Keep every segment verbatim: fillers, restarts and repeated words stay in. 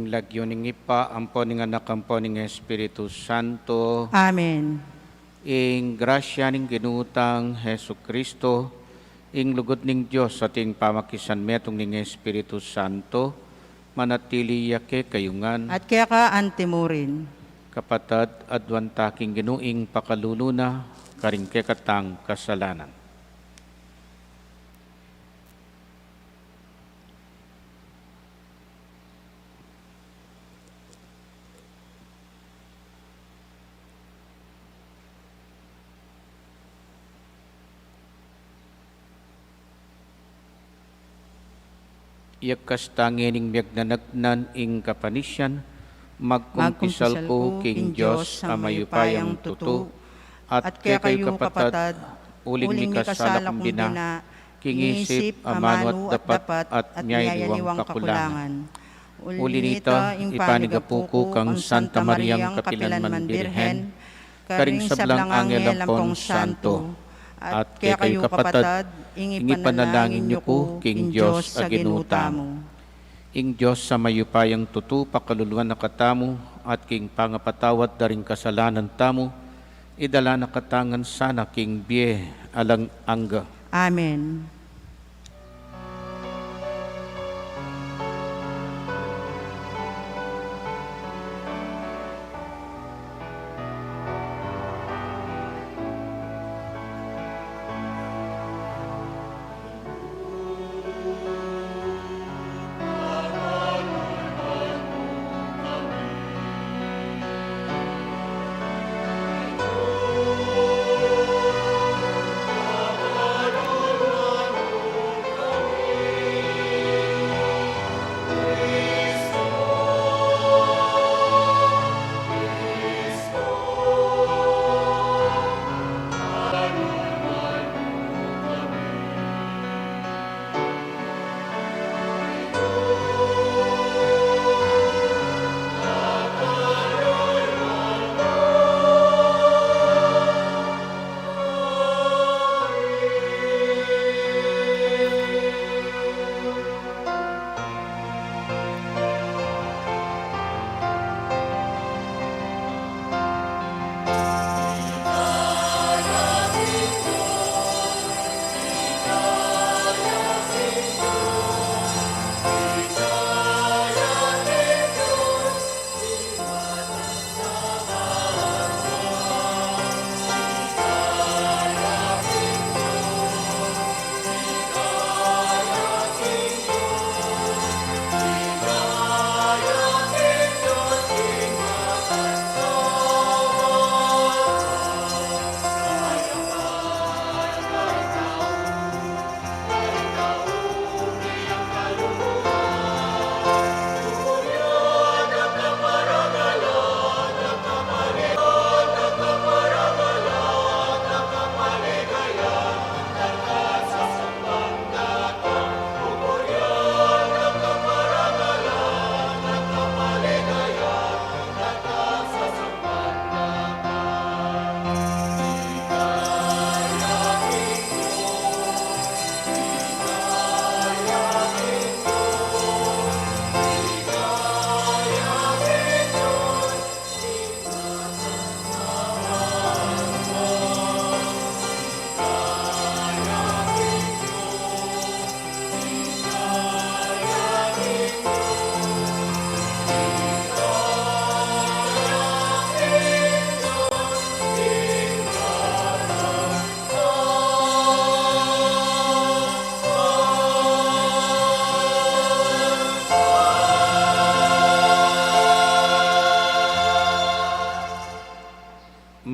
Lagyu ning Ibpa, ampo ning Anak, ampo ning Espiritu Santo. Amen. Ing grasya ning Ginu tang Jesucristo, ing lugud ning Dios, at ing pamakisanmetung ning Espiritu Santo, manatili ya kekayu ngan. At keka antimurin. Kapatad, aduan ta king Ginu ing pakalulu na karing kekatang kasalanan. Iyakas ta ngening miyagnanagnan ing kapanisian, magkumpisal ku king Dios a mayupayang tutu, at kekayu kapatad, uling mikasala kung bina, king isip, amanu at dapat, at miyayaliwang kakulangan. Uli nita, ipanigapu ku kang Santa Mariang kapilan man Birhen, karing sablang angel ampong santo, at kekayu kapatad, ing ipanalangin yu ku king Dios a Ginu tamu. Ing Dios a mayupayang tutu, pakaluluan na katamu, at king pangapatawad da ring kasalanan tamu, idala na katamu ngan sana king bie alang angga. Amen.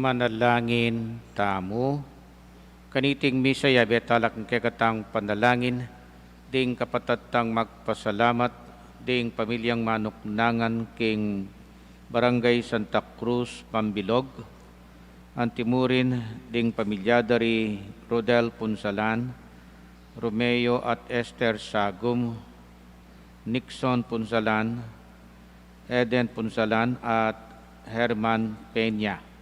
Manalangin tamu. Kaniting misa, yabe tala king kekatang panalangin ding kapatad tang magpasalamat, ding pamilyang manuknangan king Barangay Santa Cruz, Pambilog, antimurin ding pamilya da ri Rodel Punsalan, Romeo at Esther Sagum, Nixon Punsalan, Eden Punsalan, at Herman Peña.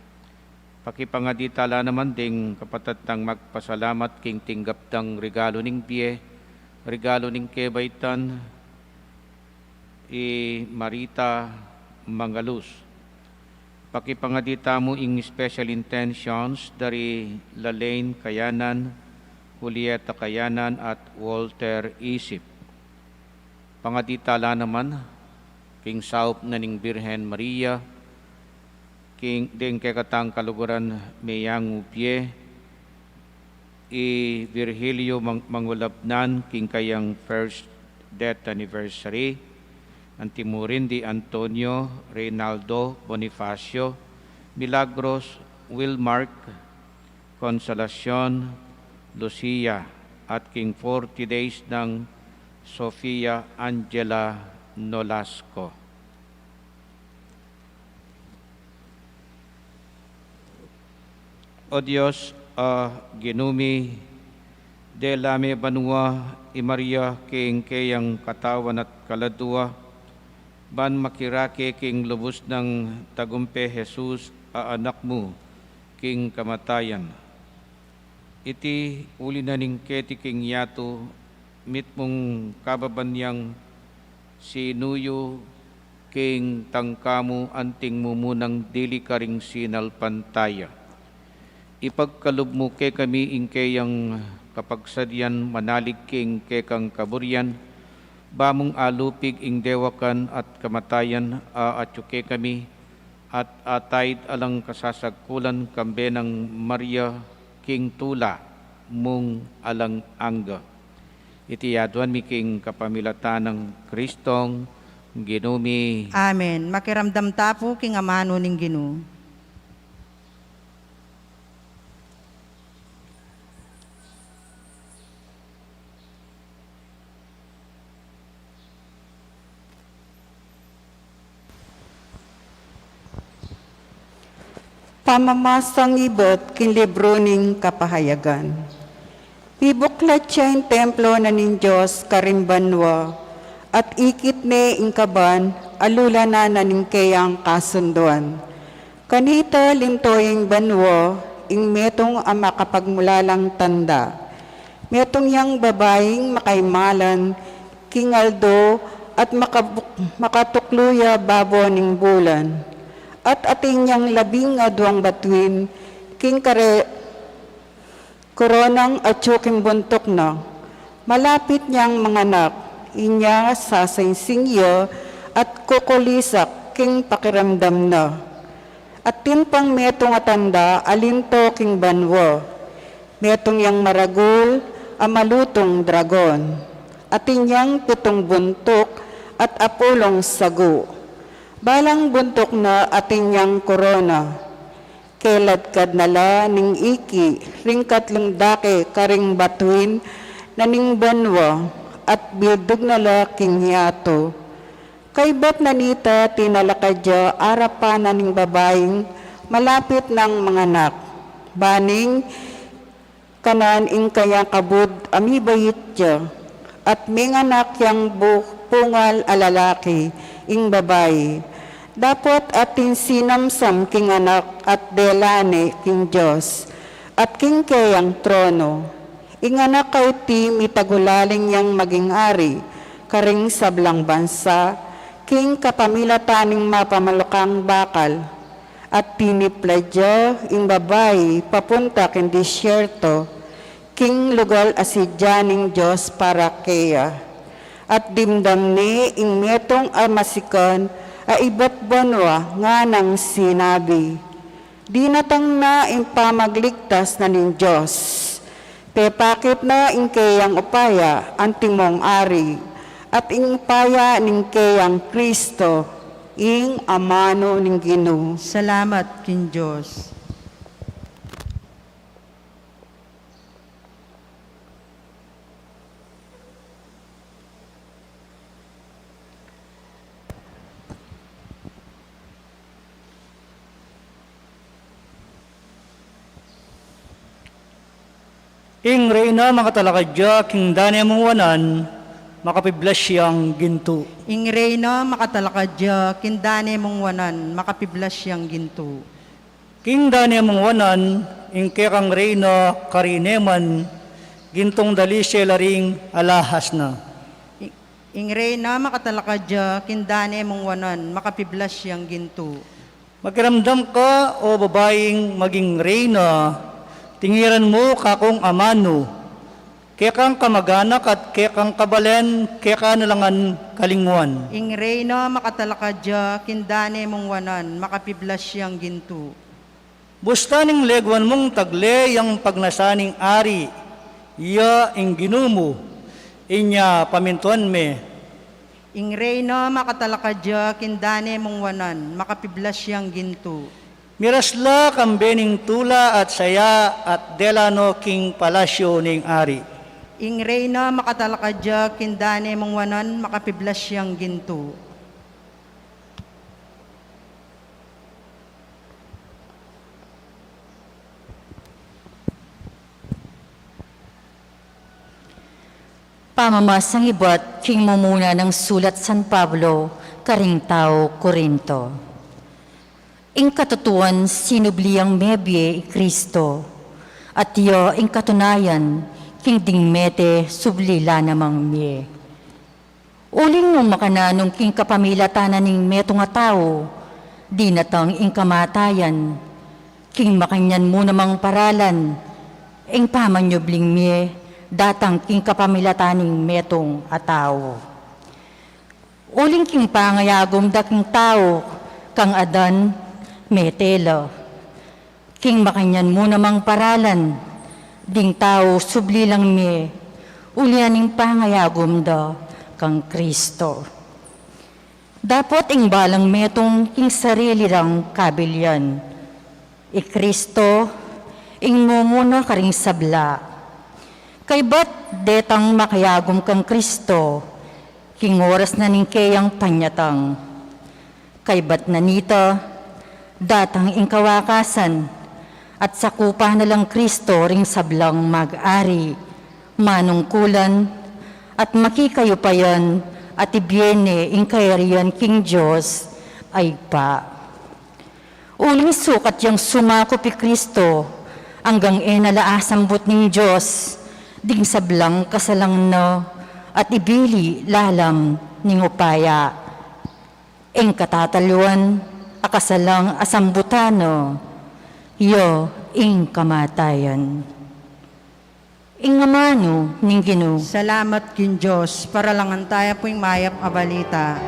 Pakipangadi tala naman ding kapatad tang magpasalamat king tinggap dang regalo ning bie, regalo ning kebaitan, i Marita Mangalus. Pakipangadi tamu ing special intentions da ri Lalaine Kayanan, Julieta Kayanan, at Walter Isip. Pangadi tala naman king saup na ning Birhen Maria, king deng kekatang kaluguran meyangu bie, i Virgilio Mang-, Mangulabnan king kayang first death anniversary, antimurin di Antonio Reynaldo Bonifacio, Milagros Wilmark, Consolacion Lucia, at king forty days nang Sofia Angela Nolasco. O Dios, a Ginu mi, dela me banua i Maria king keyang katawan at kaladua, ban makirake king lubus nang tagumpe Jesus a Anak mu king kamatayan. Iti uli na ning keti king yatu, mitmung kababan yang sinuyu king tangka mu anting mumunang dili karing sinalpantaya. Ipagkalub mu kekami ing keyang kapagsadian manalig king kekang kaburian, ba mung alupig ing dewakan at kamatayan a atyu kekami, at ataid alang kasasagkulan kambe nang Maria king tula mung alang angga. Iti aduan mi king kapamilatan nang Kristong Ginu mi. Amen. Makiramdam ta pu king amanu ning Ginu. Pamamasang ibat king libru ning kapahayagan. Mibuklat ya ing templo na ning Dios karing banua, at ikit ne ing kaban a lulanan na ning keyang kasunduan. Kanita linto ing banua ing metung a makapagmulalang tanda. Metung yang babaing makaimalan king aldo at makabuk-, makatuklu ya babo ning bulan. At atin yang labing aduang batuin king kare-, koronang atyu king buntuk na. Malapit yang manganak, inya sasaingsing ya at kukulisak king pakiramdam na. Atin pang metung a tanda a linto king banua. Metung yang maragul a malutung dragon. Atin yang pitung buntuk at apulung sagu. Balang buntuk na atin yang korona. Keladkad na la ning iki ring katlung dake karing batuin na ning banua, at bildug na la king yatu. Kaybat na nita tinalakad ya arapan na ning babaing malapit nang manganak. Ba ning kanan ing kayang kabud a mibait ya, at minganak yang bu-, pungal a lalaki, ing babai. Dapot atin sinamsam king anak at dela ne king Dios, at king keyang trono. Ing anak a iti mitagulaling yang maging ari karing sablang bansa, king kapamilatan ning mapamalukang bakal. At tinipla ya ing babai papunta king disyerto, king lugal a sidya ning Dios para keya. At dimdam ne ing metung a masikan a ibat banua, nganang sinabi, "Dinatang na ing pamagligtas na ning Dios. Pepakit na ing keyang upaya antimong ari, at ing upaya ning keyang Kristo, ing amanu ning Ginu." Salamat king Dios. Ing Reyna makatalakad ya king dane mung wanan, makapiblas yang gintu. Ing Reyna makatalakad ya king dane mung wanan, makapiblas yang gintu. King dane mung wanan, ing kekang Reyna karine man, gintung dalise la ring alahas na. I-, Ing reyna makatalakad ya king dane mung wanan, makapiblas yang gintu. Makiramdam ka, o babaing maging reyna, tingiran mu kakung amanu, kekang kamaganak at kekang kabalen, keka na la ngan kalingwan. Ing reyna makatalakad ya king dane mung wanan, makapiblas yang gintu. Busta ning leguan mung tagle yang pagnasan ning ari, iya ing Ginu mu, inya pamintuan me. Ing reyna makatalakad ya king dane mung wanan, makapiblas yang gintu. Miras la kambe ning tula at saya at dela no king palasyu ning ari. Ing reyna makatalakad ya king dane mung wanan, makapiblas yang gintu. Pamamasang ibat king mumuna nang sulat San Pablo karing tau Corinto. Ing katutuan, sinubli yang mebie i Kristo, at iya ing katunayan king ding mete subli la namang mie. Uling nung makananu king kapamilatan na ning metung a tau, dinatang ing kamatayan, king makanyan mu namang paralan, ing pamanyubling mie datang king kapamilatan ning metung a tau. Uling king pangayagum da king tau kang Adan, mete la. King makanyan mu namang paralan, ding tau subli lang mie, ulian ing pangayagum da kang Kristo. Dapot ing balang metung king sarili rang kabilian, i Kristo ing mumuna karing sabla. Kaybat detang makayagum kang Kristo, king oras na ning keyang panyatang. Kaybat na nita, datang ing kawakasan, at sakupan na lang Kristo ring sablang mag-ari, manungkulan, at makikayupayan, at ibie ne ing kayarian king Dios a Ibpa. Uling sukat yang sumakup i Kristo, anggang e na la asambut ning Dios ding sablang kasalang na, at ibili la lang ning upaya. Ing katataluan a kasalang asambutan na, ya ing kamatayan. Ing amanu ning Ginu. Salamat king Dios. Paralangan taya pu ing mayap a balita.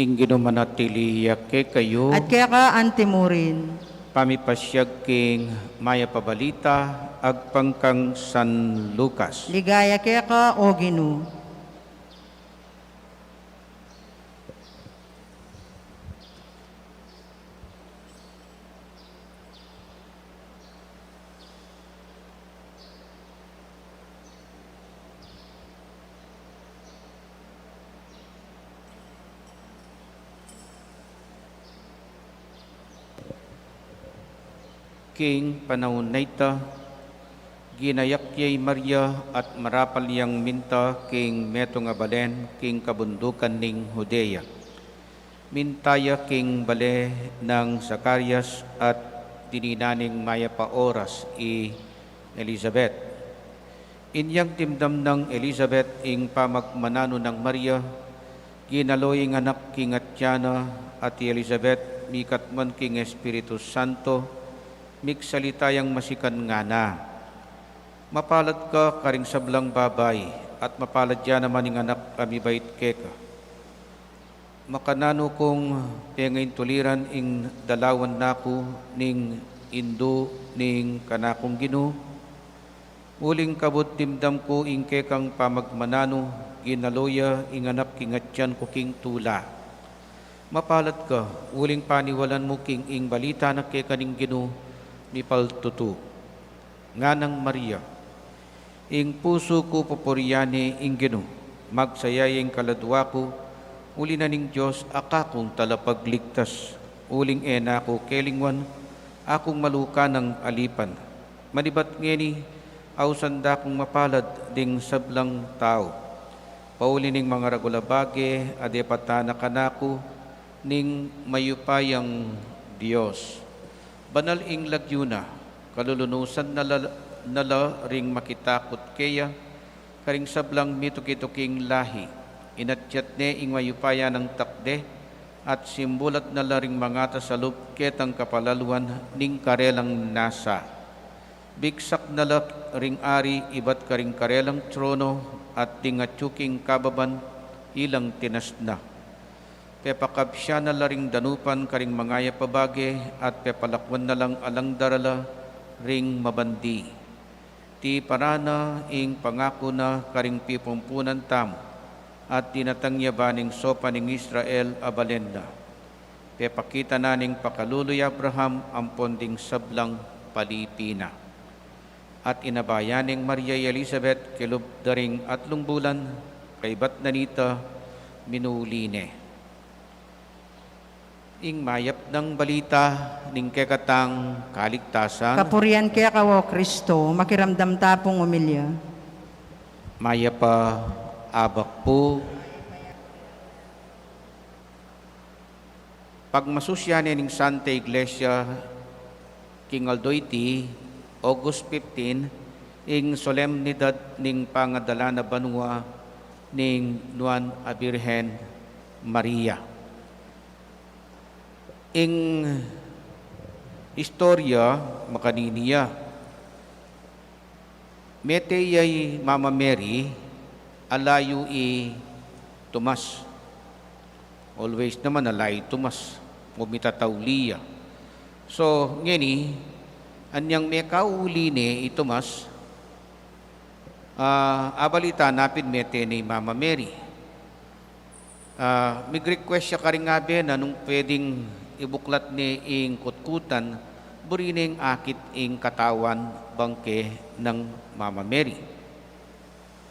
Ing Ginu manatili ya kekayu. At keka antimurin. Pamipasiag king mayap a balita agpang kang San Lucas. Ligaya keka, o Ginu. King panaun a ita, ginayak ya i Maria at marapal yang minta king metung a balen king kabundukan ning Judea. Minta ya king bale nang Zacarias at dininan ning mayap a oras i Elizabeth. Inyang dimdam nang Elizabeth ing pamagmananu nang Maria, ginalo ing anak king atian na, at i Elizabeth, mikatmu king Espiritu Santo, migsalita yang masikan ngana. Mapalad ka karing sablang babai, at mapalad ya naman ing anak a mibait keka. Makananu kung pengaintuliran ing dalawan na ku ning indu ning kanakung Ginu, uling kabud dimdam ku ing kekang pamagmananu, ginalo ya ing anak king atian ku king tula. Mapalad ka, uling paniwalan mu king ing balita na keka ning Ginu mipaltutu. Nganang Maria, ing pusu ku pupurian ne ing Ginu, magsaya ya ing kaladua ku, uli na ning Dios a kakung talapagligtas, uling e na ku kelingwan, akung maluka nang alipan. Manibat ngeni, ausan da kung mapalad ding sablang tau. Pauli ning mangaragul a bage, a depatan na kanaku ning mayupayang Dios. Banal ing lagyu na, kalulunusan na la, na la ring makitakut keya, karing sablang mituki-tuking lahi. Inatyat ne ing mayupaya nang takde, at simbulat na la ring mangatas a lub ketang kapalaluan ning karelang nasa. Bigsak na la ring ari ibat karing karelang trono, at ding atyu king kababan ilang tinasna. Pepakabsyan na la ring danupan karing mangayap a bage, at pepalakwan na lang alang darala ring mabandi. Tiparan na ing pangaku na karing pipumpunan tamu, at dinatang ya ba ning sopa ning Israel a balen na. Pepakita na ning pakalulu i Abraham ampon ding sablang palipi na. At inabayan neng Maria i Elizabeth, kilub da ring atlung bulan, kaybat na nita, minuli ne. Ing mayap nang balita ning kekatang kaligtasan. Kapurian keka, O Kristo. Makiramdam ta pung umilya. Mayap a abak pu. Pagmasusyan ne ning Santa Iglesia king aldo iti, August fifteen, ing solemnidad ning pangadala na banua ning Nuan a Birhen Maria. Ing istorya makanini ya. Mete ya i Mama Mary, alayu i Tomas. Always naman alayu i Tomas, o mitatauli ya. So, ngeni, anyang mekauli ne i Tomas, ah, abalita na pin mete ne i Mama Mary. Ah, mig-request ya karing abe na nung pwedeng ibuklat ne ing kutkutan, buri neng akit ing katawan bangke nang Mama Mary.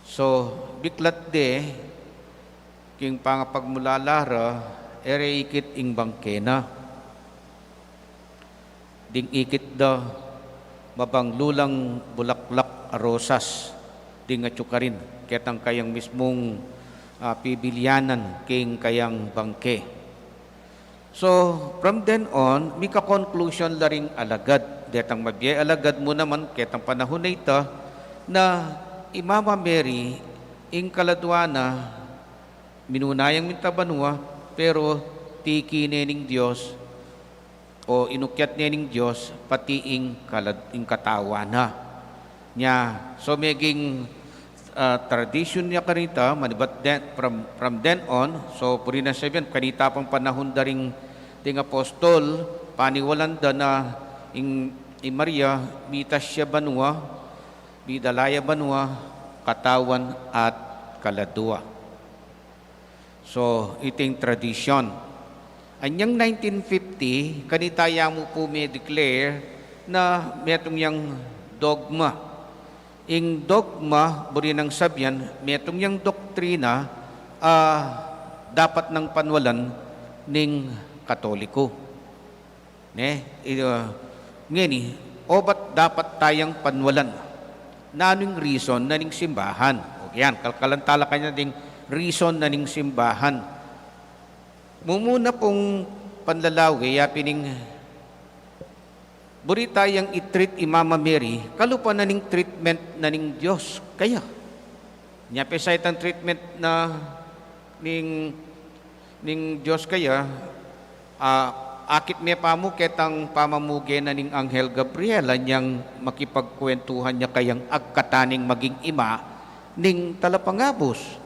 So, biklat de, king pangapagmulala ra, e re ikit ing bangke na. Ding ikit da, mabanglu lang bulaklak a rosas, ding atyu karin, ketang kayang mismung, ah, pibilyanan king kayang bangke. So, from then on, mika-conclusion la ring alagad. Detang mabie alagad mu naman, ketang panahun a ita, na i Mama Mary, ing kaladua na, minuna yang minta banua, pero tiki ne ning Dios, o inukyat ne ning Dios, pati ing kalad-, ing katawan na. Nya, so meging, ah, tradisyon ya kanita, manibat then, from, from then on, so buri nang sabian, kanita pang panahun da ring ding apostol, paniwalan da na ing, i Maria, mitas ya banua, midala ya banua, katawan at kaladua. So, iting tradisyon. Anyang nineteen fifty, kanita ya mu pu me-declare na metung yang dogma. Ing dogma, buri nang sabian, metung yang doktrina, ah, dapat nang panwalan ning Katoliko. Ne? I, uh, ngeni, obat dapat tayang panwalan. Nanu ing reason na ning simbahan? O, yan, kalkalan tala kanyan ding reason na ning simbahan. Mumuna pung panlalawe, ya pin ing buri tayang i-treat i Mama Mary, kalupa na ning treatment na ning Dios kaya. Nya pe sa itang treatment na ning, ning Dios kaya, ah, Akit me pamu ketang pamamuge na ning Anghel Gabriel, anyang makipagkwentuhan ya kayang agkatan ning maging ima ning talapangabus.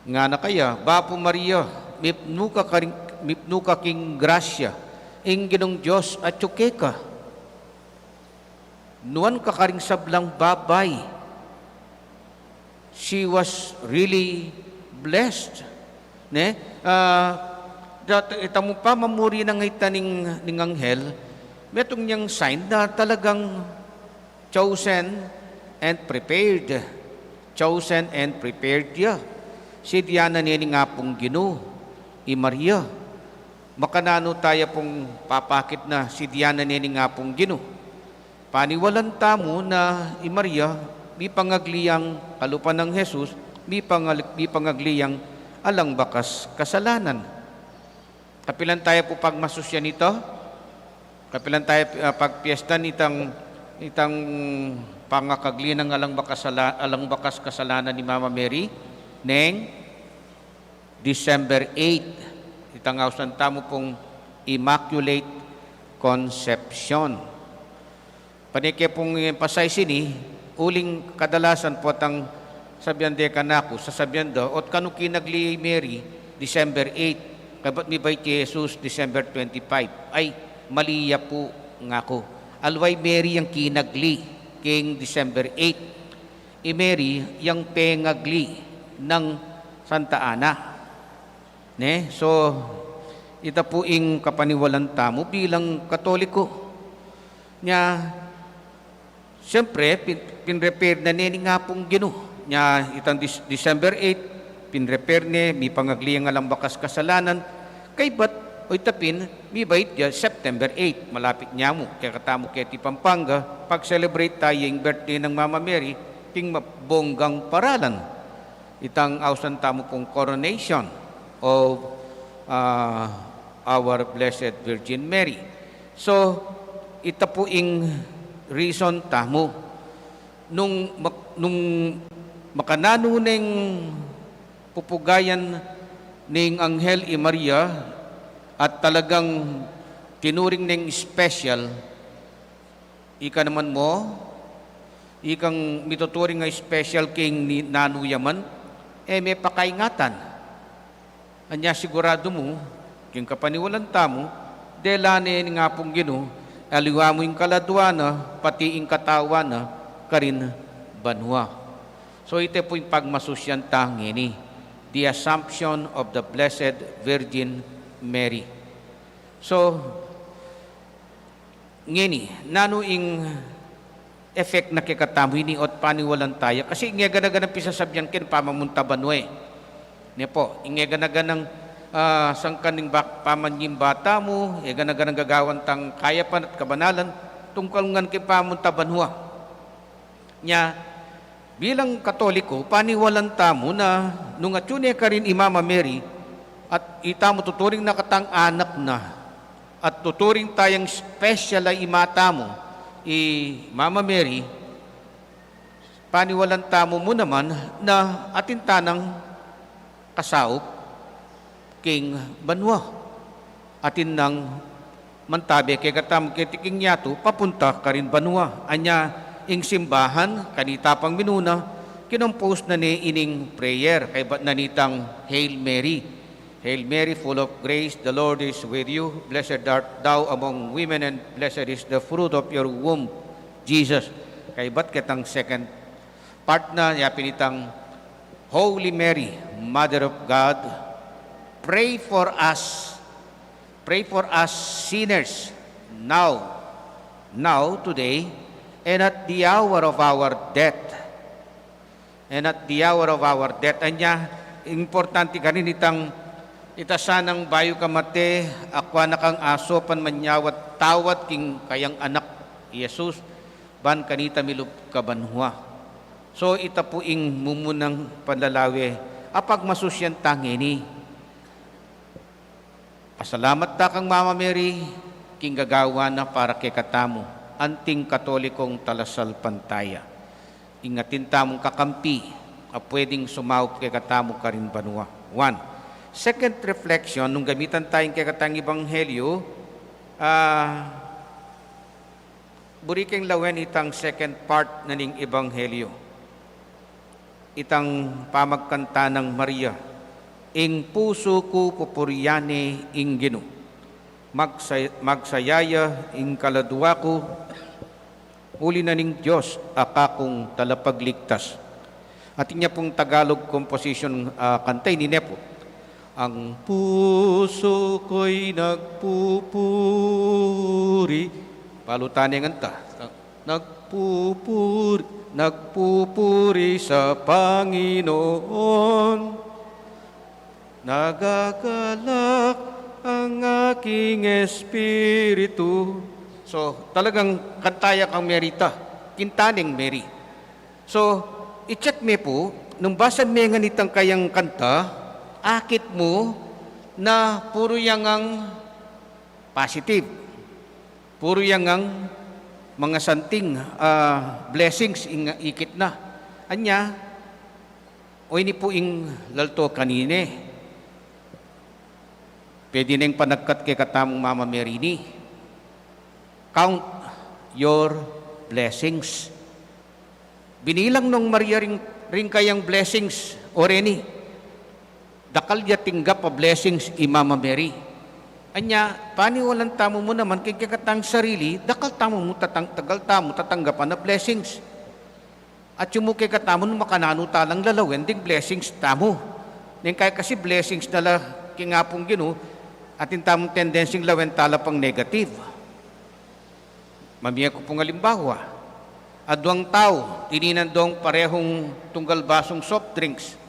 Ngana kaya, "Bapu Maria, mipnu ka karing, mipnu ka king grasya, ing Ginung Dios atyu keka. Nuan ka karing sablang babai." She was really blessed, ne? Ah, dat-, ita mu pa, mamuri na ngeni ning, ning anghel, metung yang sign na talagang chosen and prepared. Chosen and prepared ya. Sidianan ne ning Apung Ginu i Maria. Makananu taya pung papakit na sidianan ne ning Apung Ginu? Paniwalan tamu na i Maria, mipangagli yang kalupa nang Jesus, mipangal-, mipangagli yang alang bakas kasalanan. Kapilan taya pu pagmasusyan ita? Kapilan taya, ah, pagpiestan itang, itang pangakagli nang alang bakas sala-, alang bakas kasalanan ni Mama Mary? Neng December eight, itang ausan tamu pung Immaculate Concepcion. Pane ke pung emphasize ini, uling kadalasan potang sabian de kanaku, sasabian da, "Ot kanu kinagli i Mary December eight, kaybat mibait i Jesus December twenty-five." Ay, mali ya pu, ngaku. Aliwa i Mary yang kinagli king December eight. I Mary yang pengagli nang Santa Ana. Ne? So, ita pu ing kapaniwalan tamu bilang Katoliko. Nya, siyempre, pin-, pinrepair na ne ning Apung Ginu. Nya, itang Dis-, December eight, pinrepair ne, mipangagli yang alang bakas kasalanan. Kaybat, o ita pin, mibait ya September eight, malapit ne mu, kekatamu keti Pampanga, pag-celebrate taya ing birthday nang Mama Mary, king mabonggang paralan. Itang ausan tamu pung coronation of, ah, our Blessed Virgin Mary. So, ita pu ing reason tamu. Nung mak-, nung makananu neng pupugayan ning anghel i Maria at talagang tinuring neng special, ika naman mu, ikang mituturing a special king ni-, nanu ya man, e me pakaingatan. Anya siguradu mu, king kapaniwalan tamu, dela ne ning Apung Ginu, aliwa mu ing kaladua na, pati ing katawan na, karin banua. So, ita pu ing pagmasusyan ta ngeni, the Assumption of the Blessed Virgin Mary. So, ngeni, nanu ing effect na kekatamu ini ot paniwalan taya? Kasi ing e gana-ganang pisasabian king pamamunta banua e. Ne pu, ing e gana-ganang, ah, sangkan ning bak-, pamanyimba tamu, e gana-ganang gagawan tang kayapan at kabanalan, tungkal ngan king pamamunta banua. Nya, bilang Katoliko, paniwalan tamu na nung atyu ne karin i Mama Mary, at itamu tuturing na katang anak na, at tuturing tayang special a ima tamu, i Mama Mary, paniwalan tamu mu naman na atin tanang kasaup king banua. Atin nang mantabe kekatamu keti king yatu papunta karin banua. Anya ing simbahan, kanita pang minuna, kinompose na ne ining prayer, kaybat na nitang Hail Mary. Hail Mary, full of grace, the Lord is with you. Blessed art thou among women, and blessed is the fruit of your womb, Jesus. Kaybat ketang second part na, yapin itang, Holy Mary, Mother of God, pray for us, pray for us sinners, now, now, today, and at the hour of our death. And at the hour of our death. Anya, importante karin itang, ita sanang bayu kamate, akwa na kang asopan manyawad tawad king kayang anak, i Jesus, ban kanita milub ka banua. So, ita pu ing mumunang panlalawe a pagmasusyan ta ngeni. Pasalamat ta kang Mama Mary, king gagawan na para kekatamu, anting Katolikong talasalpantaya. Ing atin tamung kakampi a pwedeng sumaup kekatamu karin banua. One, Second reflection, nung gamitan taya ing kekatang ebanghelyo, ah, buri keng lawen itang second part na ning ebanghelyo. Itang pamagkanta nang Maria, "Ing pusu ku pupurian ne ing Ginu. Magsa-, magsaya ya ing kaladua ku, uli na ning Dios a kakung talapagligtas." Atin ya pung Tagalog composition, ah, kanta ini, ne pu. Ang puso ko'y nagpupuri. Balu ta ne ngan ta. Nagpupuri, nagpupuri sa Panginoon. Nagagalak ang aking espiritu. So, talagang kanta ya kang Mary ta. Kinta neng Mary. So, i-check me pu, nung basan me ngan itang kayang kanta, akit mu na puru yang ang positive. Puru yang ang mga santing, ah, blessings ing ikit na. Anya, o ini pu ing lalto kanine. Pwede neng panagkat kekatamung Mama Mary ini. Count your blessings. Binilang nong Maria ring, ring kayang blessings, o reni. Dakal ya tinggap a blessings i Mama Mary. Anya, paniwalan tamu mu naman keng kekatang sarili, dakal tamu mu tatang-, dakal tamu tatanggapan a blessings. At yung mu kekatamu, makananu ta lang lalawen ding blessings tamu. Neng kaya kasi blessings na la king Apung Ginu, atin tamung tendency lawen ta la pang negative. Mamie ku pung alimbawa, aduang tau, tininan dong parehung tunggal basung soft drinks.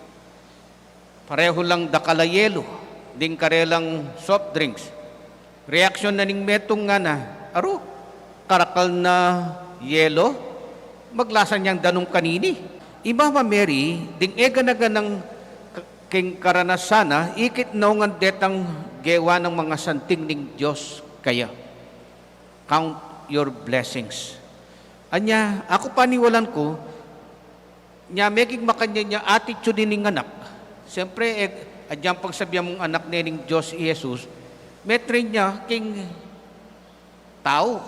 Parehu lang dakal a yelo ding karelang soft drinks. Reaksyon na ning metung ngana, "Aru, karakal na yelo, maglasa neng danum kanini." I Mama Mary, ding e gana-ganang k-, king karanasan na, ikit na ngan detang gewa nang mga santing ning Dios kaya. Count your blessings. Anya, aku paniwalan ku, nya meging makanyan ya attitude ning anak. Siyempre, e, agyang pagsabian mung anak ne ning Dios i Jesus, metrain ya king tau,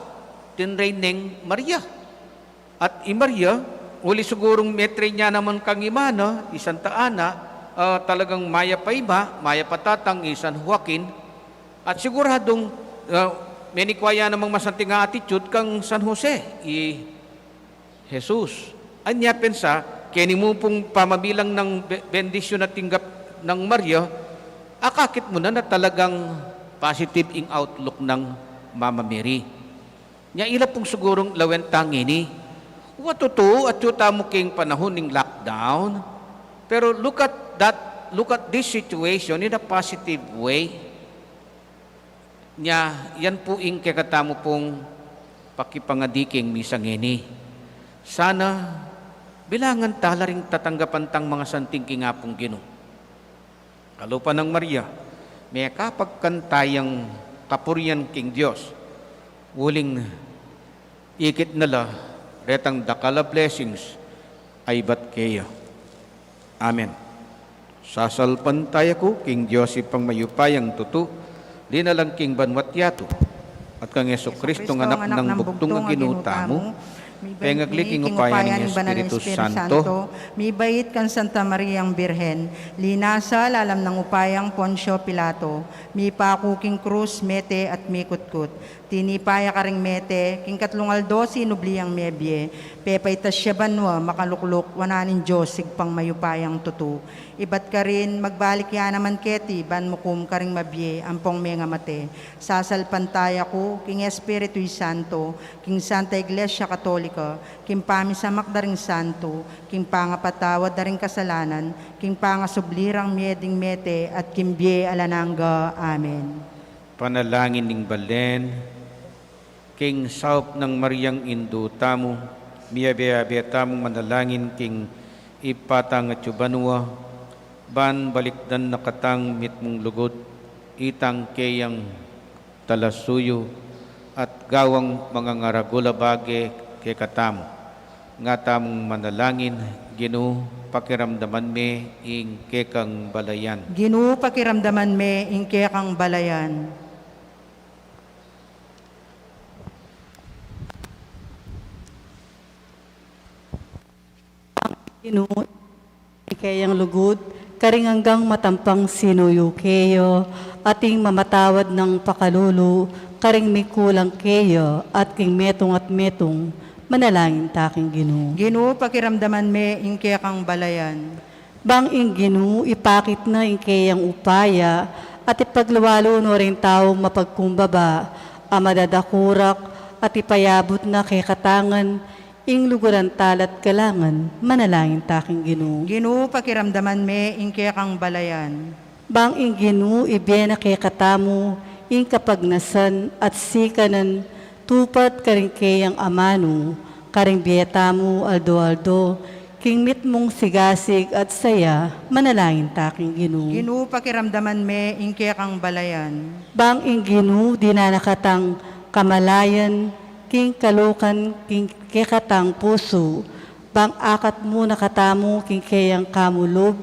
tinrain neng Maria. At i Maria, uli sigurung metrain ya naman kang ima na, i Santa Ana, ah, talagang mayap a ima, mayap a tatang, i San Joaquin. At siguradung, ah, menikwa ya namang masanting a attitude kang San Jose, i Jesus. Anya pensa, keni mu pung pamabilang nang be-, bendisyon a tinggap nang Maria, akakit mu na na talagang positive ing outlook nang Mama Mary. Nya ila pung sigurung lawen ta ngeni. Wa tutu, atyu tamu king panahun ning lockdown. Pero look at that, look at this situation in a positive way. Nya, yan pu ing kekatamu pung pakipangadi king misa ngeni. Sana, bilangan ta la ring tatanggapan tang mga santing king Apung Ginu. Kalupa nang Maria, mekapagkanta yang kapurian king Dios. Uling ikit na la retang dakal a blessings a ibat keya. Amen. Sasalpantaya ku king Dios Ibpang mayupayang tutu, linalang king banua't yatu, at kang Jesucristo, Jesucristo, anak nang bugtung a Ginu tamu, pengagli king upaya ning Espiritu Santo, mibait kang Santa Mariang Birhen, linasa lalam nang upayang Poncio Pilato, mipaku king krus, mete at mikutkut. Tinipa ya karing mete, king katlung aldo sinubli yang mebie, pepaitas ya banua, makalukluk wanan ning Dios Ibpang mayupayang tutu. Ibat karin, magbalik ya naman keti ban mukum karing mabie ampong mengamate. Sasalpantaya ku king Espiritu Santo, king Santa Iglesia Katolika, king pamisamak da ring santo, king pangapatawad da ring kasalanan, king pangasubli rang mie ding mete, at king bie alang angga. Amen. Panalangin ning balen. King saup nang Mariang Indu tamu, miyabe-yabe tamung manalangin king Ibpa tang atsu banua, ban balikdan na katang mitmung lugud, itang keyang talasuyu, at gawang mangangaragul a bage kekatamu. Nga tamung manalangin. Ginu, pakiramdaman me ing kekang balayan. Ginu, pakiramdaman me ing kekang balayan. Ginu, ing keyang lugud, karing anggang matampang sinuyu keya, at ing mamatawad nang pakalulu, karing mikulang keya, at king metung at metung, manalangin ta king Ginu. Ginu, pakiramdaman me ing kekang balayan. Bang ing Ginu ipakit na ing keyang upaya, at ipagluwalu no ring taung mapagkumbaba, a madadakurak, at ipayabut na kekatang ing luguran tala at kalangan, manalangin ta king Ginu. Ginu, pakiramdaman me ing kekang balayan. Bang ing Ginu ibie na kekatamu ing kapagnasan at sikanan tupat karing keyang amanu, karing bie tamu aldo-aldo, king mitmung sigasig at saya, manalangin ta king Ginu. Ginu, pakiramdaman me ing kekang balayan. Bang ing Ginu dinan na katang kamalayan, king kalukan, king kekatang pusu, bang akat mu na katamu king keyang kamulub,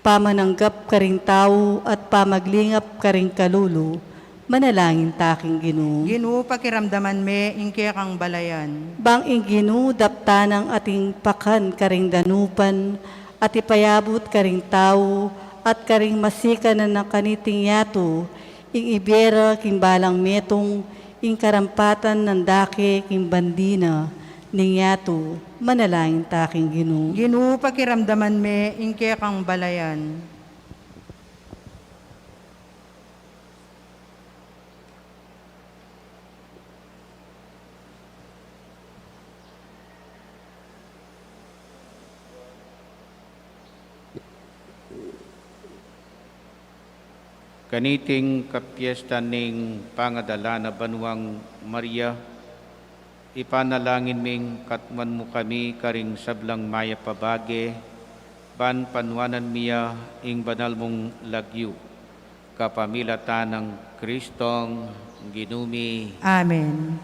pamananggap karing tau, at pamaglingap karing kalulu, manalangin ta king Ginu. Ginu, pakiramdaman me ing kekang balayan. Bang ing Ginu daptan nang atin pakan karing danupan, at ipayabut karing tau, at karing masikanan na kaniting yatu, ing ibie ra king balang metung, ing karampatan nang dake king bandi na ning yatu, manalangin ta king Ginu. Ginu, pakiramdaman me ing kekang balayan. Kaniting kapiestan ning Pangadalan a Banuang Maria, ipanalangin ming katmuan mu kami karing sablang mayap a bage, ban panuanan mi ya ing banal mung lagyu, kapamilatan nang Kristong Ginu mi. Amen.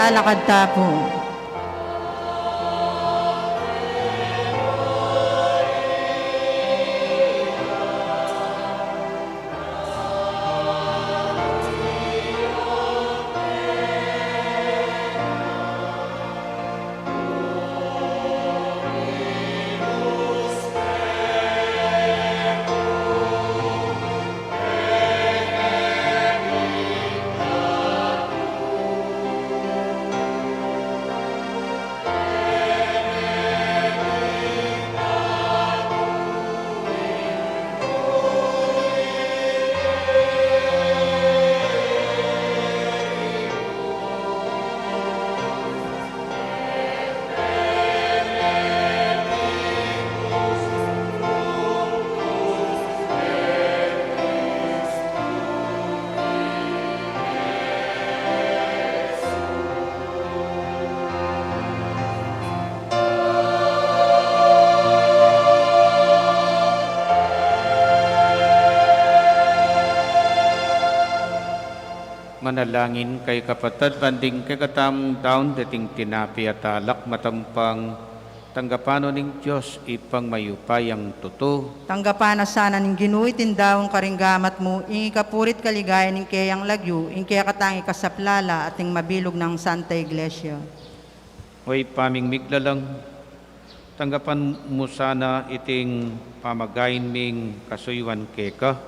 Lalakad ta pu. Manalangin kayu kapatad, ban ding kekatamung daun deting tinape at alak matampang tanggapan no ning Dios Ibpang mayupayang tutu. Tanggapan na sana ning Ginu iting daun karing gamat mu, ing ikapuri't kaligayan ning keyang lagyu, ing kekatang ikasaplala at ning mabilug nang Santa Iglesia. O Ibpa ming miglalang, tanggapan mu sana iting pamagain ming kasuyuan keka.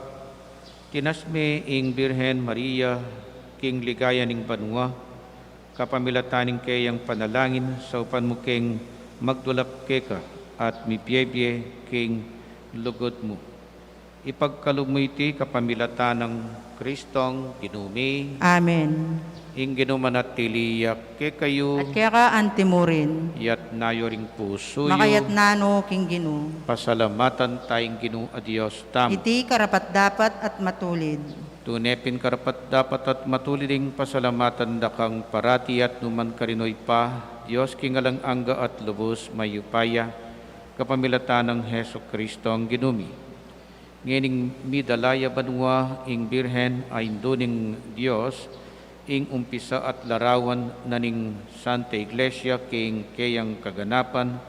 Tinas me ing Birhen Maria king ligaya ning banua, kapamilatan ning keyang panalangin, saupan mu keng magdulap keka at mibiebie king lugud mu. Ipagkalub mu iti kapamilatan nang Kristong Ginu mi. Amen. Ing Ginu manatili ya kekayu. At keka anti murin. Iyatas yu ring pusu yu. Makayatas no king Ginu. Pasalamatan taya ing Ginu a Dios tamu. Iti karapat-dapat at matulid. Tune pin karapat-dapat at matulid ing pasalamatan da kang parati at nukarin man, O Ibpa, Dios king alang angga at lubus mayupaya, kapamilatan nang Jesukristong Ginu mi. Ngening midala ya banua ing Birhen a Indu ning Dios, ing umpisa at larawan na ning Santa Iglesia king keyang kaganapan,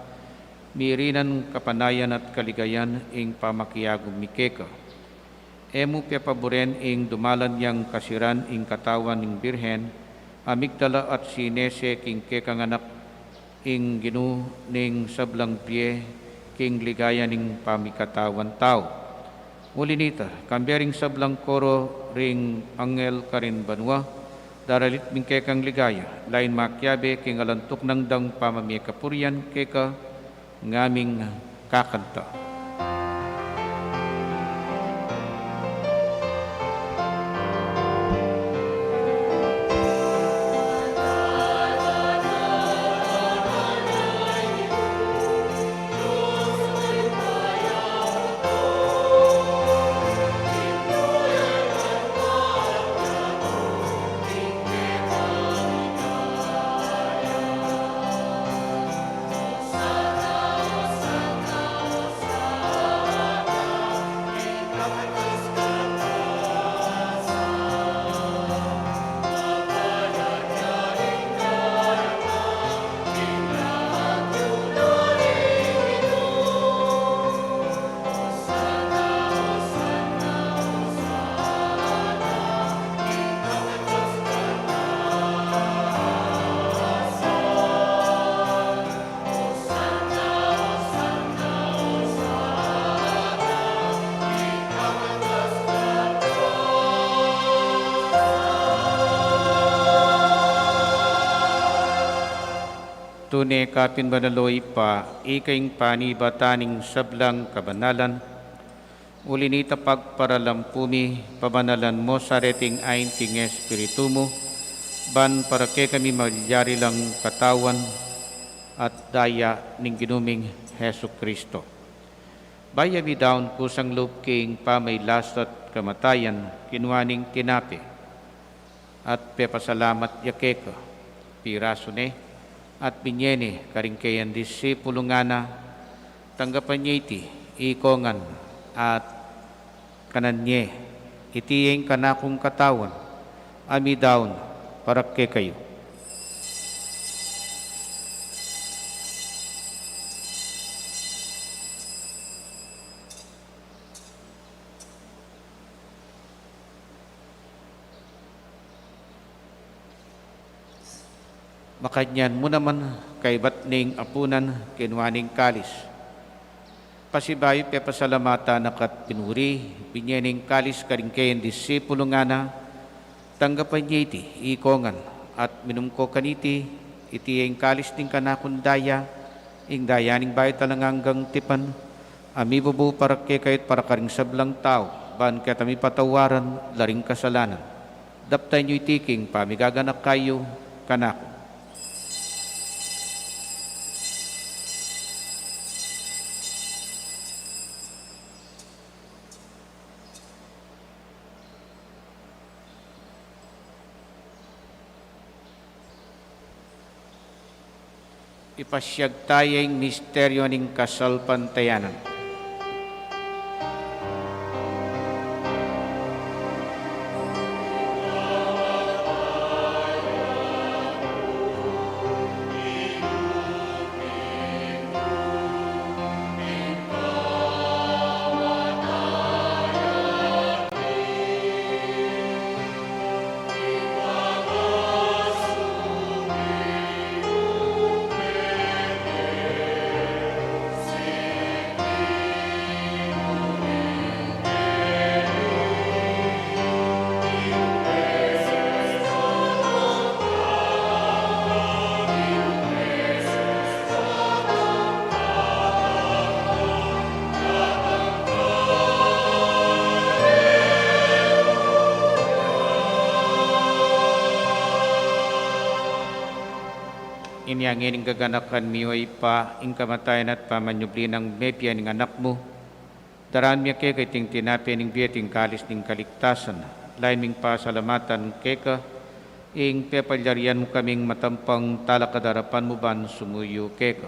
mirinan kapanayan at kaligayan ing pamakiagum mi keka. E mu pepaburen ing dumalan yang kasiran ing katawan ning Birhen a migdala at sinese king kekang anak ing Ginu ning sablang bie king ligaya ning pamikatawan tau. Uli nita, kambe ring sablang koro ring anghel karin banua, daralit mi ing kekang ligaya, lain makiabe king alang tuknang dang pamamie kapurian keka, ngaming kakanta. Tune ka pin banal, O Ibpa, ika ing panibatan ning sablang kabanalan. Uli nita pagparalampu mi, pabanalan mu sa reting ain king Espiritu mu, ban para kekami malyari lang katawan at daya ning Ginu ming Jesucristo. Bayu ya midaun kusang lub king pamailasa't kamatayan, kinua ne ing tinape, at pepasalamat ya keka, pirasu ne, at binye ne karing keyang disipulu, ngana, tanggapan ye iti, ikong ngan, at kanan ye, iti ing kanakung katawan, a midaun para kekayu. Makanyan mu naman, kaybat ning apunan, kinua ne ing kalis. Pasibayu pepasalamatan na ka't pinuri, binye ne ing kalis karing keyang disipulu, ngana, tanggapan ye iti, ikong ngan, at minum ko kaniti, iti ya ing kalis ning kanakung daya, ing daya ning bayu at alang anggang tipan, a mibubu para kekayu't para karing sablang tau, ban keta mipatawaran la ring kasalanan. Daptan yu iti king pamigaganaka yu kanaku. Ipasiag taya ing misteryu ning kasalpantayanan. Inya ngeni gaganakan mi, o Ibpa, ing kamatayan at pamanyubli nang mebie ning Anak mu. Daraan mi keka iting tinape ning bie, iting kalis ning kaligtasan. Lain ming pasalamatan keka ing pepalyarian mu kaming matampang talakad king arapan mu ban sumuyu keka.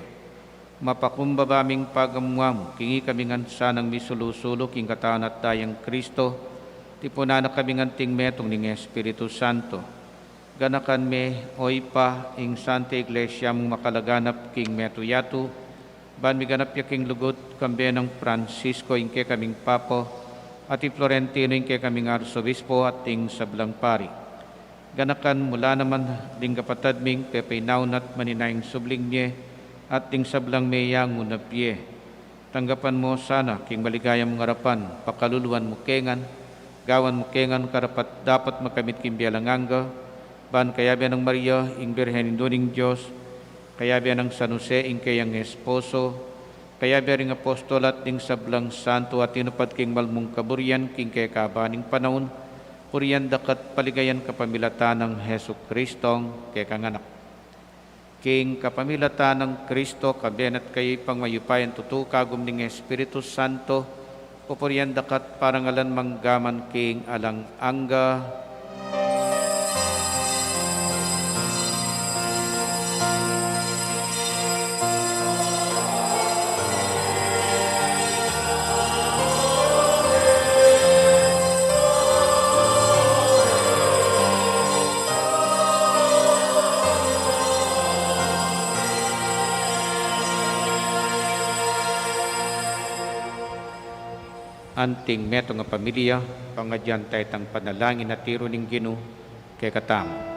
Mapakumbaba ming pagamuan mu king ikami ngan sanang misulu-sulu king Katawan at Dayang Kristo, tipunan na kaming anting metung ning Espiritu Santo. Ganakan me, o Ibpa, ing Santa Iglesia mung makalaganap king metung yatu, ban miganap ya king lugud, kambe nang Francisco ing kekaming Papa, at i Florentino ing kekaming Arsobispo, at ding sablang pari. Ganakan mu la naman ding kapatad ming pepainaun at maninayang subling mie, at ding sablang meyangu na bie. Tanggapan mu sana king maligaya mung arapan, pakaluluan mu ke ngan, gawan mu ke ngan karapat-dapat makamit king bie alang angga, ban kayabe nang Maria, ing Birhen Indu ning Dios, kayabe nang San Jose, ing keyang esposo, kayabe ring apostol at ding sablang santo a tinupad king mal mung kaburian king kekaba ning panaun, purian da ka at paligayan kapamilatan nang Jesucristong kekang Anak. King kapamilatan nang Kristo, kambe na at kaya ing mayupayang tutu, kagum ning Espiritu Santo, pupurian da ka at parangalan mangga man king alang angga. Anting metung a pamilya, pangadyan taya itang panalangin a tiru ning Ginu kekatamu.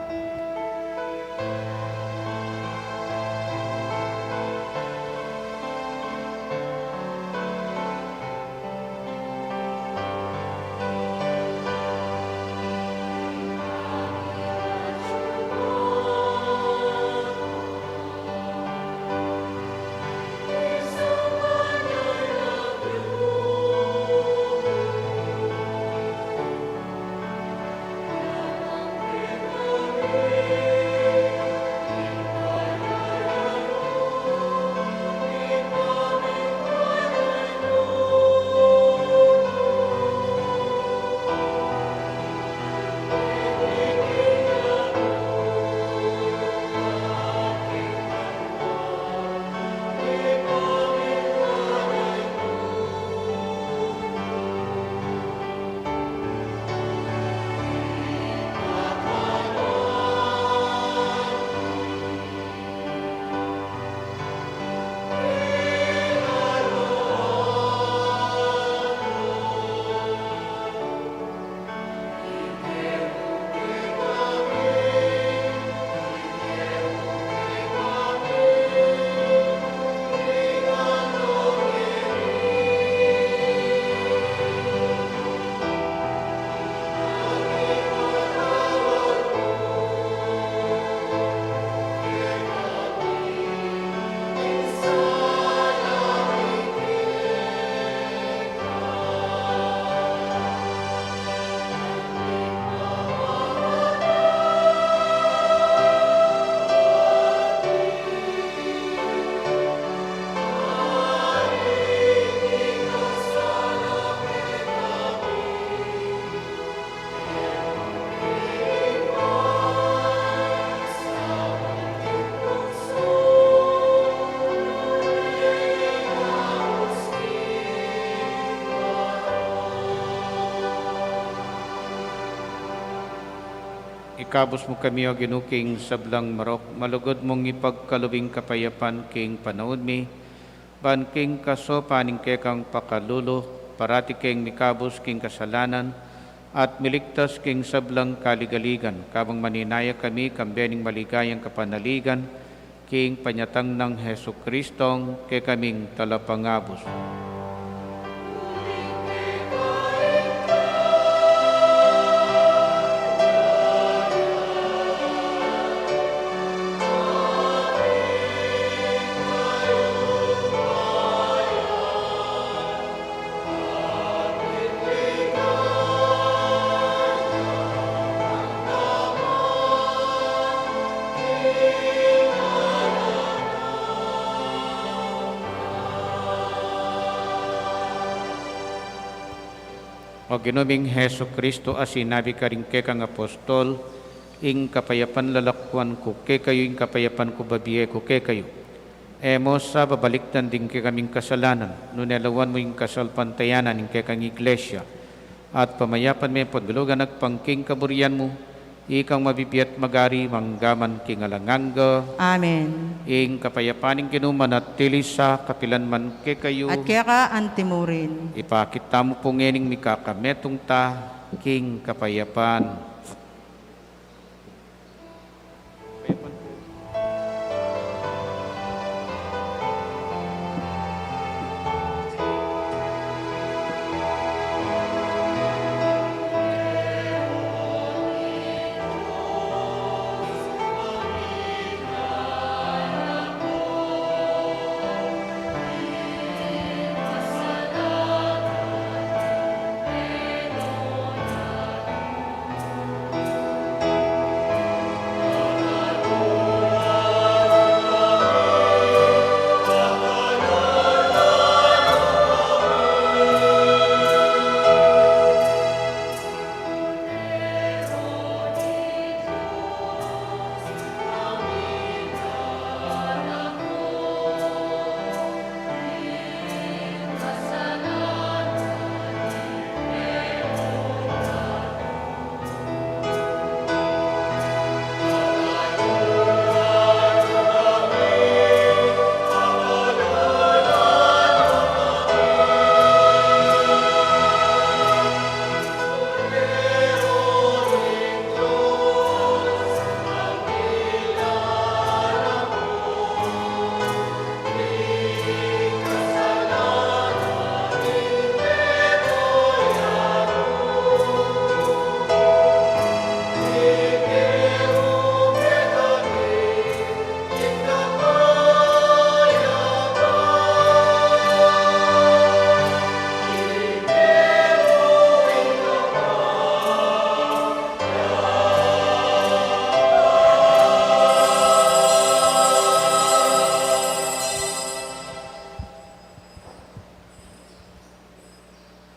Ikabus mu kami, O Ginu, king sablang marok, malugud mung ipagkalub ing kapayapan king panaun mi, ban king kasaupan ning kekang pakalulu, parati keng mikabus king kasalanan, at miligtas king sablang kaligaligan, kabang maninaya kami kambe ning maligayang kapanaligan, king panyatang nang Jesucristong kekaming Talapangabus. O Ginu ming Jesucristo, a sinabi karing kekang apostol, ing kapayapan lalakuan ku kekayu, ing kapayapan ku babie ku kekayu. E mu sa babalikdan ding kekaming kasalanan, nune lawan mu ing kasalpantayanan ning kekang Iglesia, at pamayapan me paglugan agpang king kaburian mu, ikang mabibie at magari mangga man king alang angga. Amen. Ing kapayapan ning Ginu manatili sa kapilan man kekayu. At keka antimurin. Ipakit tamu pu ngening mikakametung ta king kapayapan.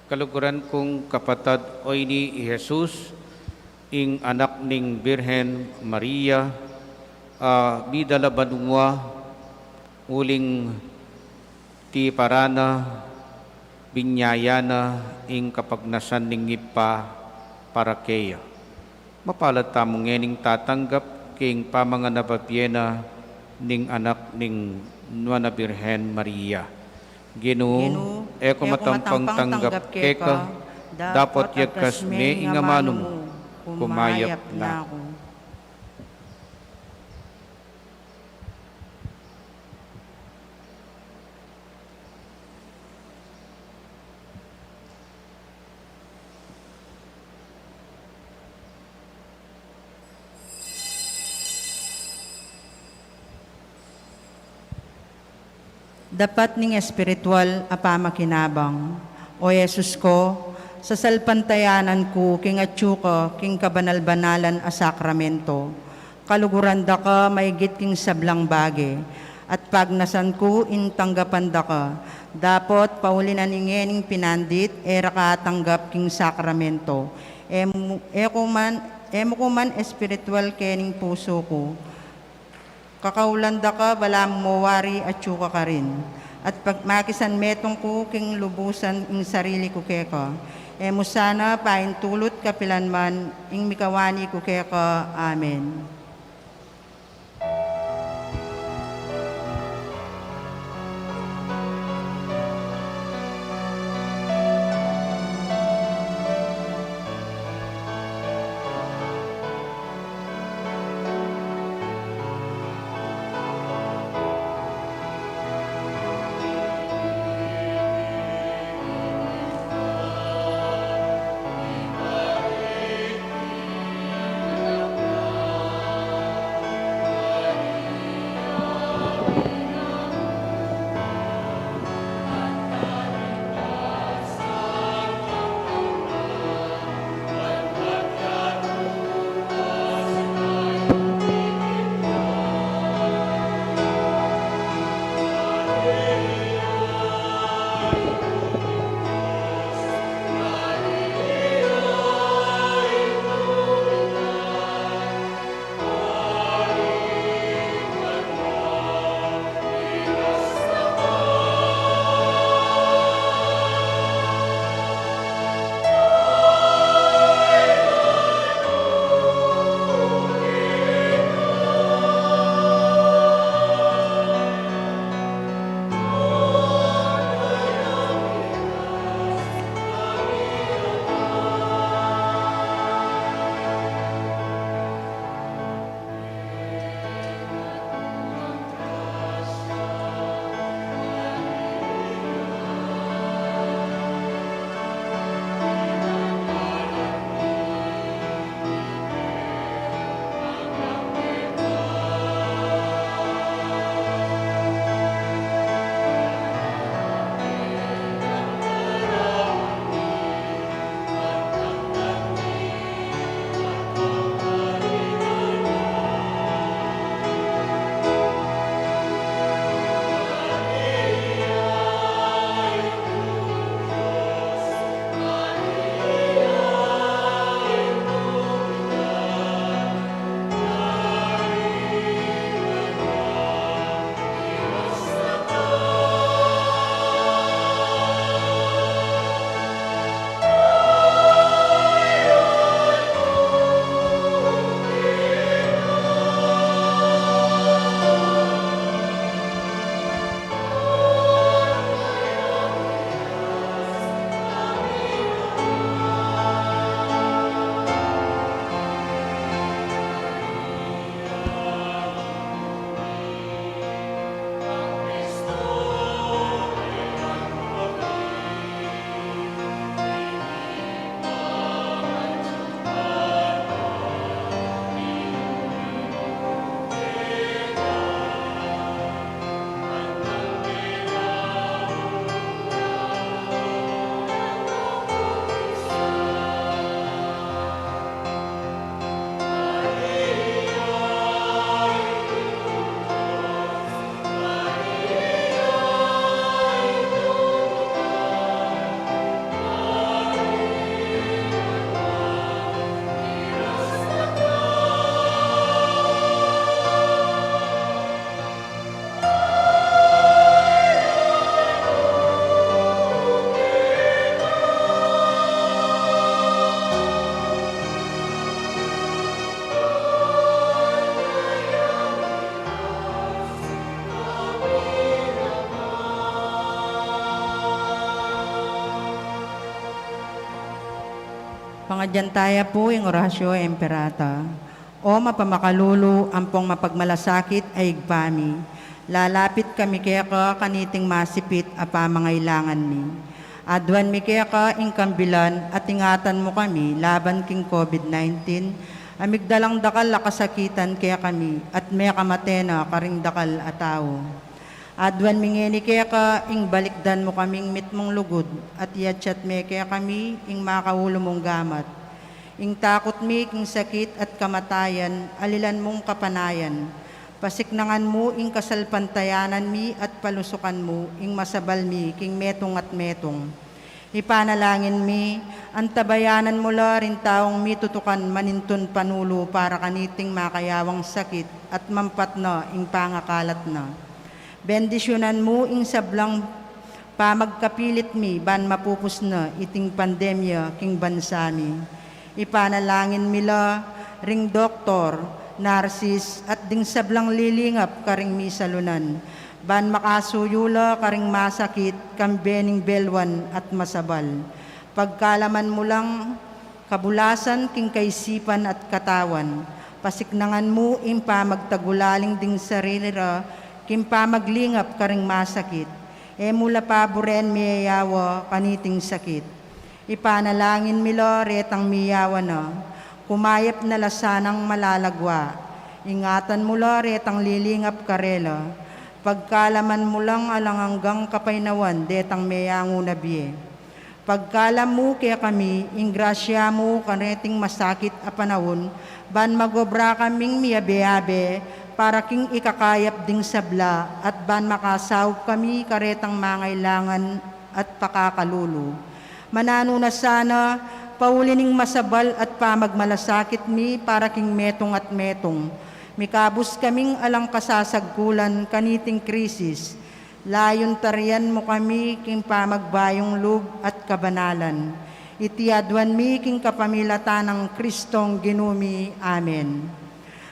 Kaluguran kung kapatad, oyni i Jesus, ing anak ning Birhen Maria, a bidala banua, uling tiparan na, binyaya na ing kapagnasan ning Ibpa para keya. Mapalad tamu ngening tatanggap king pamanganababie na ning anak ning Nuan a Birhen Maria. Ginu, Ginu, e ku e ku matampang tanggap keka, dapot yagkas me ing amanu mu, kumayap na ku. Dapat ning espiritual a pamakinabang. O Jesus ko, sasalpantayanan ku king atyu ka king kabanal-banalan a sakramento. Kaluguran da ka maigit king sablang bage, at pagnasan ku ing tanggapan da ka. Dapot pauli na ning ngening pinandit, e ra ka atanggap king sakramento. E mu, e ku man, e mu ku man espiritual kening pusu ku. Kakaulan da ka, balamu mo wari atyu ka karin. At pag makisanmetung ku king lubusan ing sarili ku keka, e mu sana paintulut kapilan man ing mikawani ku keka. Amen. Pangadyan taya pu ing Oratio Imperata. O mapamakalulu ampong mapagmalasakit a Ibpa mi, lalapit kami keka kaniting masipit a pamangailangan mi. Aduan mi keka ing kambilan at ingatan mu kami laban king COVID nineteen, a migdalang dakal a kasakitan kekami at mekamate na karing dakal a tau. Aduan mi ngeni keka ing balikdan mu kaming mitmung lugud, at iatsat me kekami ing makaulu mung gamat. Ing takut mi king sakit at kamatayan, alilan mung kapanayan. Pasiknangan mu ing kasalpantayanan mi at palusukan mu ing masabal mi king metung at metung. Ipanalangin mi, antabayanan mu la ring taung mitutukan manintun panulu para kaniting makayawang sakit at mampat na ing pangakalat na. Bendisyunan mu ing sablang pamagkapilit mi ban mapupus na iting pandemya king bansa mi. Ipanalangin mi la ring doktor, narsis, at ding sablang lilingap karing misalunan, ban makasuyu la karing masakit, kambe ning belwan at masabal. Pagkalaman mu lang kabulasan king kaisipan at katawan, pasiknangan mu ing pamagtagulaling ding sarili ra king pamaglingap karing masakit. E mu la paburen miyayawa kaniting sakit. Ipanalangin mi la retang miyawa na, kumayap na la sanang malalagwa. Ingatan mu la retang lilingap karela. Pagkalaman mu lang alang anggang kapaynawan detang meyangu na bie. Pagkalam mu kekami ing grasya mu kareting masakit a panaun, ban magobra kaming miyabe-abe para king ikakayap ding sabla, at ban makasaup kami karetang mangailangan at pakakalulu. Mananu na sana, pauli ning masabal at pamagmalasakit mi para king metung at metung. Mikabus kaming alang kasasagkulan kaniting krisis. Layun tarian mu kami king pamagbayung lub at kabanalan. Iti aduan mi king kapamilatan nang Kristong Ginu mi. Amen.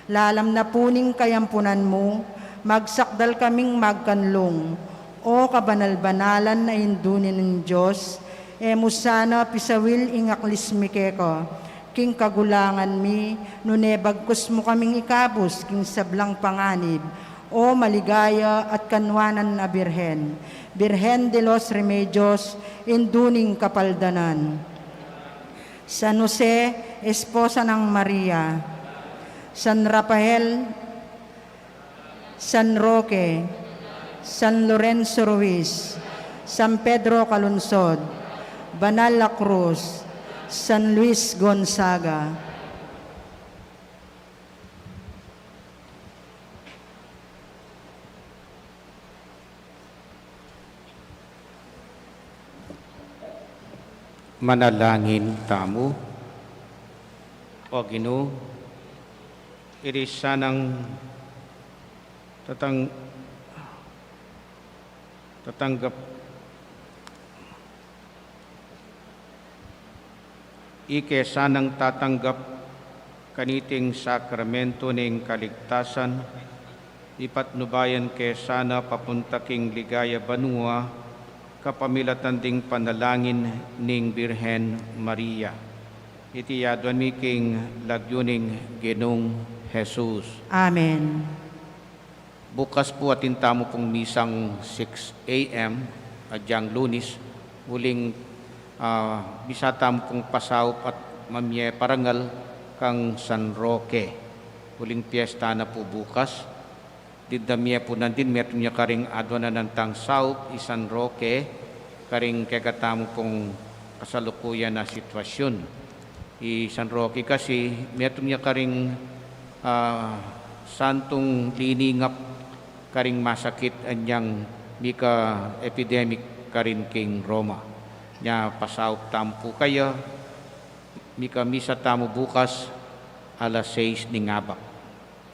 Lalam na pu ning kayampunan mu, magsakdal kaming magkanlung. O kabanal-banalan a Indu ning Dios, e mu sana pisawil ing aklis mi keka king kagulangan mi, nune bagkus mu kaming ikabus king sablang panganib, O maligaya at kanwanan a Birhen, Birhen de los Remedios, Indu ning Kapaldanan. San Jose, esposa nang Maria. San Rafael, San Roque, San Lorenzo Ruiz, San Pedro Calungsod, Banal a Cruz, San Luis Gonzaga. Manalangin tamu. O Ginu, iri sanang tatang-, tatanggap Ike sanang tatanggap kaniting sakramento ning kaligtasan, ipatnubayan ke sana papunta king ligaya banua, kapamilatan ding panalangin ning Birhen Maria. Iti yaduan mi king lagyu ning Ginung Jesus. Amen. Bukas pu atin tamu pung misang six A M, adyang Lunis, uling, ah, bisa tamu pung pasaup at mamie parangal kang San Roque. Uling piesta na pu bukas. Didamie pu nandin, metung ya karing aduanan tang saup i San Roque, karing kekatamu pung kasalukuyan a sitwasyun. I San Roque kasi, metung ya karing, ah, santung liningap karing masakit anyang mika epidemic karin king Roma. Nya pasaup tamu pu kaya, mika misa tamu bukas alas sais ning abak.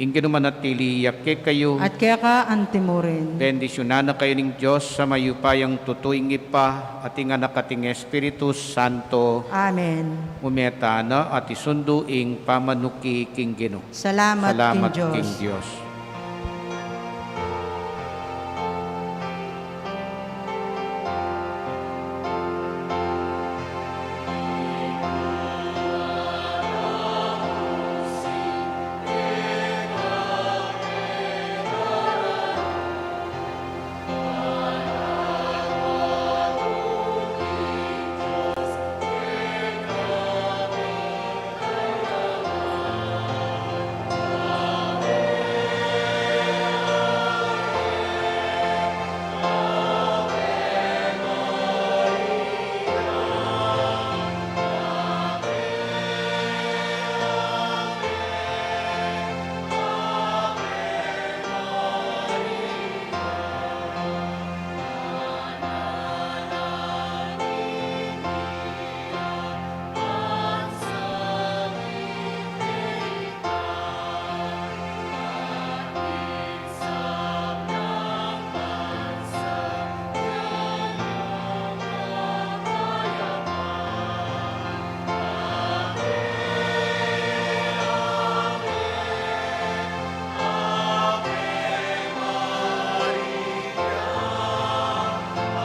Ing Ginu manatili ya kekayu. At keka antimurin. Bendisyunan na kayu ning Dios a mayupayang tutu, ing Ibpa, at ing Anak, at ing Espiritu Santo. Amen. Ume tana at isundu ing pamanuki king Ginu. Salamat king Dios.